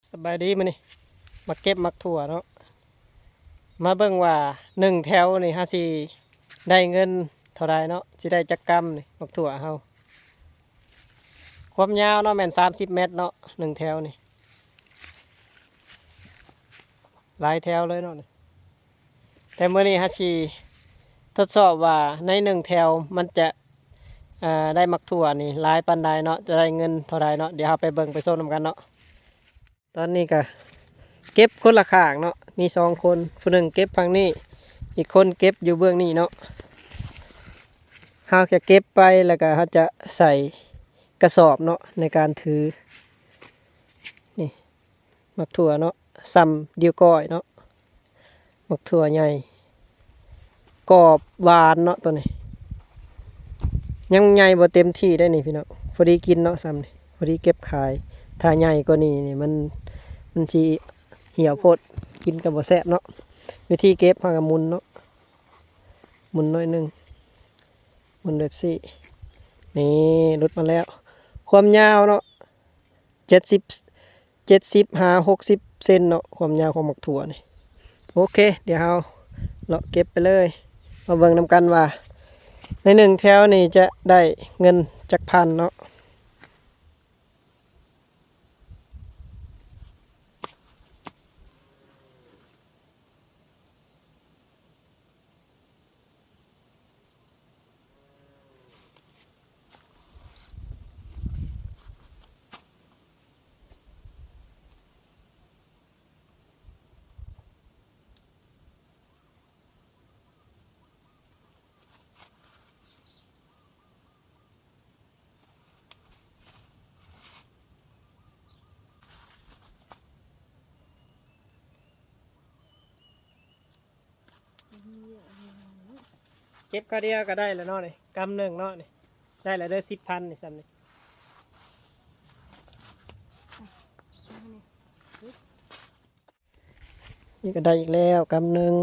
ສະບາຍດີ ມື້ນີ້ມາເກັບໝາກຖົ່ວເນາະ ມາເບິ່ງວ່າໜຶ່ງແຖວນີ້ເຮົາຊິໄດ້ເງິນເທົ່າໃດເນາະ ຊິໄດ້ຈັກກຳນີ້ໝາກຖົ່ວເຮົາ. ຄວາມຍາວເນາະແມ່ນສາມສິບແມັດເນາະ ໜຶ່ງແຖວນີ້ ຫຼາຍແຖວເລີຍເນາະ. ແຕ່ມື້ນີ້ເຮົາຊິທົດສອບວ່າໃນໜຶ່ງແຖວມັນຈະ ເອີ ໄດ້ໝາກຖົ່ວນີ້ຫຼາຍປານໃດເນາະ ຈະໄດ້ເງິນເທົ່າໃດເນາະ. ດຽວເຮົາໄປເບິ່ງໄປຊົມນຳກັນເນາະ. ຕອນນີ້ກະເກັບຄົນລະຂ້າງເນາະ ມີສອງຄົນ ຜູ້ໜຶ່ງເກັບຝັ່ງນີ້ ອີກຄົນເກັບຢູ່ເບື້ອງນີ້ເນາະ. ເຮົາຈະເກັບໄປ ແລ້ວກະເຮົາຈະໃສ່ກະສອບເນາະ ໃນການຖື. ນີ້ໝາກຖົ່ວເນາະ ສ່ຳດິ້ວກ້ອຍເນາະ. ໝາກຖົ່ວໃຫຍ່ ກອບ ຫວານເນາະ ໂຕນີ້ ຍັງໃຫຍ່ບໍ່ເຕັມທີ່ໄດ໋ນີ້ພີ່ນ້ອງ ພໍດີກິນເນາະ ສ່ຳນີ້ພໍດີເກັບຂາຍ. ຖ້າໃຫຍ່ກວ່ານີ້ນີ້ມັນ ມັນຊິຫ່ຽວໂພດ ກິນກໍບໍ່ແຊບເນາະ. ວິທີເກັບ ເຮົາກໍໝຸນເນາະ ໝຸນໜ້ອຍໜຶ່ງ ໝຸນແບບຊີ້. ນີ້ ຫຼຸດມາແລ້ວ. ຄວາມຍາວເນາະ ເຈັດສິບ ເຈັດສິບຫາຫົກສິບເຊັນເນາະ ຄວາມຍາວຂອງໝາກຖົ່ວນີ້. ໂອເຄ ດຽວເຮົາເລາະເກັບໄປເລີຍ ມາເບິ່ງນຳກັນວ່າໃນໜຶ່ງແຖວນີ້ຈະໄດ້ເງິນຈັກພັນເນາະ. ເກັບຄາວດຽວກໍໄດ້ແລ້ວເນາະນີ້ ກຳໜຶ່ງເນາະນີ້ ໄດ້ແລ້ວເດີ ສິບພັນນີ້ ສ່ຳນີ້. ນີ້ກໍໄດ້ອີກແລ້ວກຳໜຶ່ງ.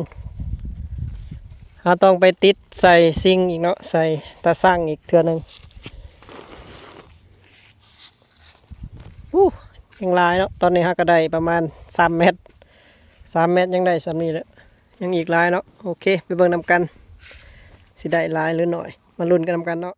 ເຮົາຕ້ອງໄປຕິດໃສ່ຊິງອີກເນາະ ໃສ່ຕາຊັ່ງອີກເທື່ອໜຶ່ງ. ອູ້ ຍັງຫຼາຍເນາະ ຕອນນີ້ເຮົາກໍໄດ້ປະມານສາມແມັດ ສາມແມັດ ຍັງໄດ້ສ່ຳນີ້ແຫຼະ ຍັງອີກຫຼາຍເນາະ. ໂອເຄ ໄປເບິ່ງນຳກັນ ຊິໄດ້ຫຼາຍຫຼືໜ້ອຍ ມາລຸ້ນກັນນຳກັນເນາະ.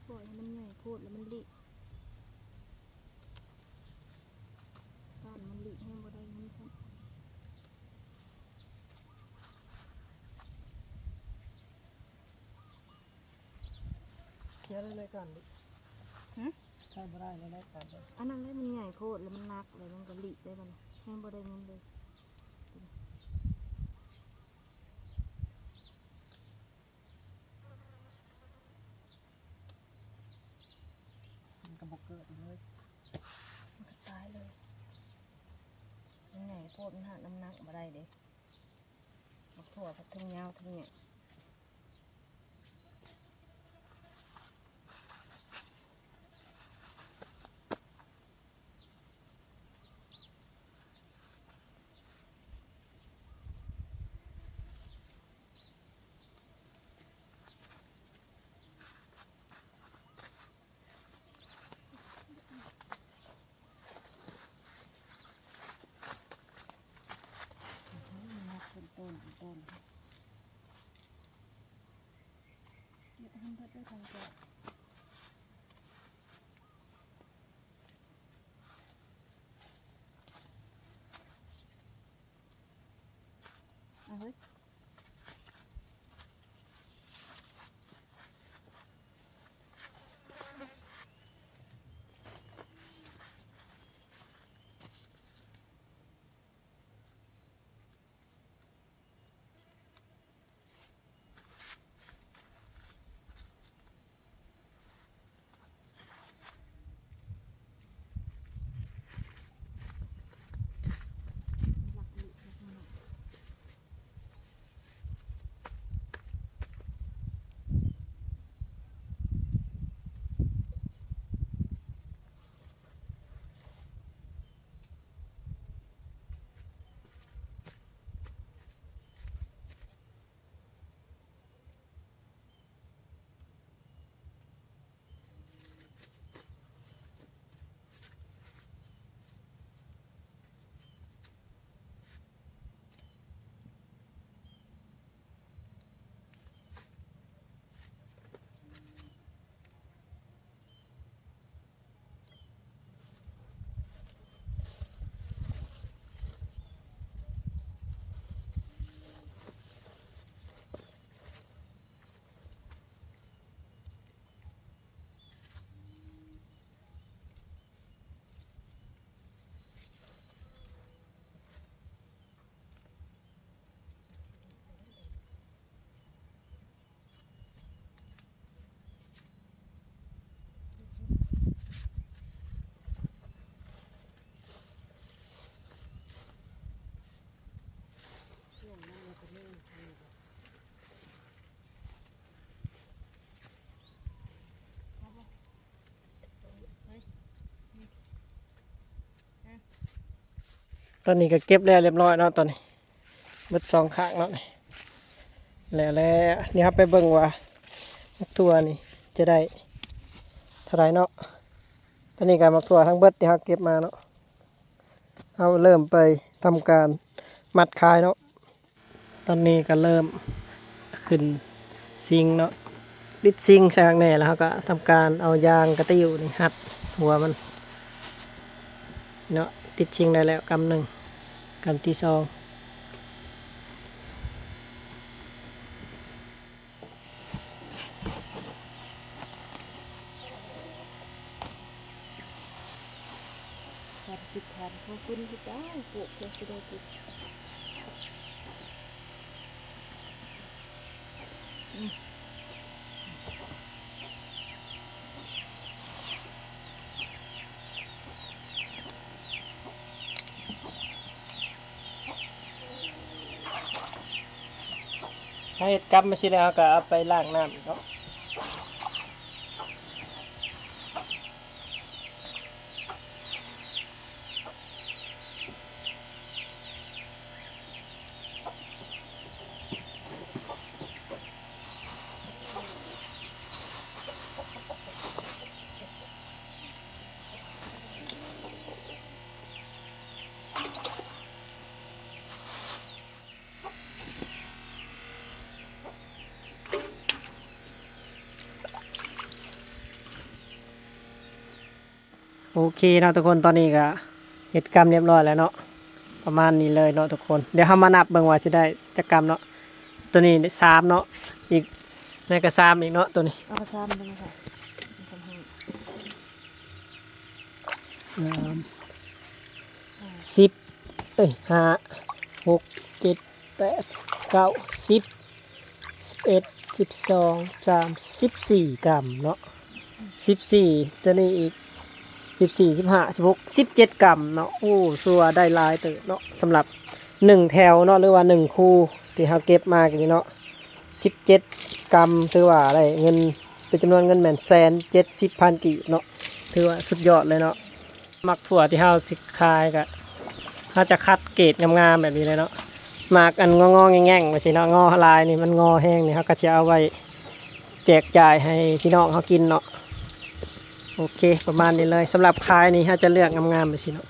ປ່ອຍໃຫ້ມັນໃຫຍ່ໂພດແລ້ວມັນລິ ຕ້ານມັນລິແຮງບໍ່ໄດ້ເງິນຊ້ຳ. ເຄຍເລີຍກ່ອນ ຫຶ ໃຊ້ບໍ່ໄດ້ເລີຍກ່ອນ. ອັນນັ້ນແຫຼະ ມັນໃຫຍ່ໂພດ ແລ້ວມັນໜັກ ແລ້ວມັນກໍລິໄດ້ບັດນີ້ ແຮງບໍ່ໄດ້ເງິນເລີຍ. ມັນກໍບໍ່ເກີດອີກເລີຍ ມັນກໍຕາຍເລີຍ. ມັນໃຫຍ່ໂພດ ມັນຫາກນ້ຳໜັກບໍ່ໄດ້ເດ້ ໝາກຖົ່ວພັດທັງຍາວທັງໃຫຍ່. ອືມ ນັບເປັນຕົ້ນເປັນຕົ້ນ. ຕອນນີ້ກໍເກັບແລ້ວລຽບຮ້ອຍເນາະ ຕອນນີ້ເບິດສອງຂ້າງເນາະ ແລ້ວແລ້ວ ດຽວເຮົາໄປເບິ່ງວ່າໝາກຖົ່ວນີ້ຈະໄດ້ເທົ່າໃດເນາະ. ຕອນນີ້ກໍໝາກຖົ່ວທັງເບິດທີ່ເຮົາເກັບມາເນາະ ເຮົາເລີ່ມໄປທຳການມັດຂາຍເນາະ. ຕອນນີ້ກໍເລີ່ມຂຶ້ນຊິງເນາະ ຕິດຊິງໃສ່ຂ້າງໃນ ແລ້ວເຮົາກໍທຳການເອົາຢາງກະຕິ້ວນີ້ຮັດຫົວມັນເນາະ. ຕິດຊິງໄດ້ແລ້ວກຳໜຶ່ງ ກຳທີສອງ. ສາມສິບພັນ ຂອງຄຸນຄືກັນ ປູກເພື່ອຊິໄດ້ກິນ. ເຮົາເຮັດກຳມາຊີ້ແລ້ວ ເຮົາກໍເອົາໄປລ້າງນ້ຳເນາະ. ໂອເຄເນາະທຸກຄົນ ຕອນນີ້ກໍເຮັດກຳລຽບຮ້ອຍແລ້ວເນາະ ປະມານນີ້ເລີຍເນາະທຸກຄົນ. ດຽວເຮົາມານັບເບິ່ງວ່າຊິໄດ້ຈັກກຳເນາະ. ໂຕນີ້ໄດ້ສາມເນາະ ອີກນັ້ນກໍສາມອີກເນາະ ໂຕນີ້ ເອົາກະຊາມເບິ່ງໃສ່ ສາມ ສິບ ເອີຍ ຫ້າ ຫົກ ເຈັດ ແປດ ເກົ້າ ສິບ ສິບເອັດ ສິບສອງ ສາມ ສິບສີ່ກຳເນາະ ສິບສີ່ ຕົວນີ້ອີກ ສິບສີ່ ສິບຫ້າ ສິບຫົກ ສິບເຈັດກຳເນາະ. ໂອ້ ຖືວ່າໄດ້ຫຼາຍເຕີບເນາະ ສຳລັບໜຶ່ງແຖວເນາະ ຫຼືວ່າໜຶ່ງຄູ່ທີ່ເຮົາເກັບມາກີ້ນີ້ເນາະ ສິບເຈັດກຳ ຖືວ່າໄດ້ເງິນເປັນຈຳນວນເງິນແມ່ນແສນເຈັດສິບພັນກີບເນາະ ຖືວ່າສຸດຍອດເລີຍເນາະ. ໝາກຖົ່ວທີ່ເຮົາຊິຂາຍກະ ເຮົາຈະຄັດເກດງາມໆແບບນີ້ເລີຍເນາະ. ໝາກອັນງໍໆແງ່ງໆ ແບບຊີ້ເນາະ ງໍຫຼາຍນີ້ ມັນງໍແຮງນີ້ ເຮົາກໍຈະເອົາໄວ້ແຈກຈ່າຍໃຫ້ພີ່ນ້ອງເຮົາກິນເນາະ. ໂອເຄ ປະມານນີ້ເລີຍ. ສຳລັບຂາຍນີ້ ເຮົາຈະເລືອກງາມໆແບບຊີ້ເນາະ.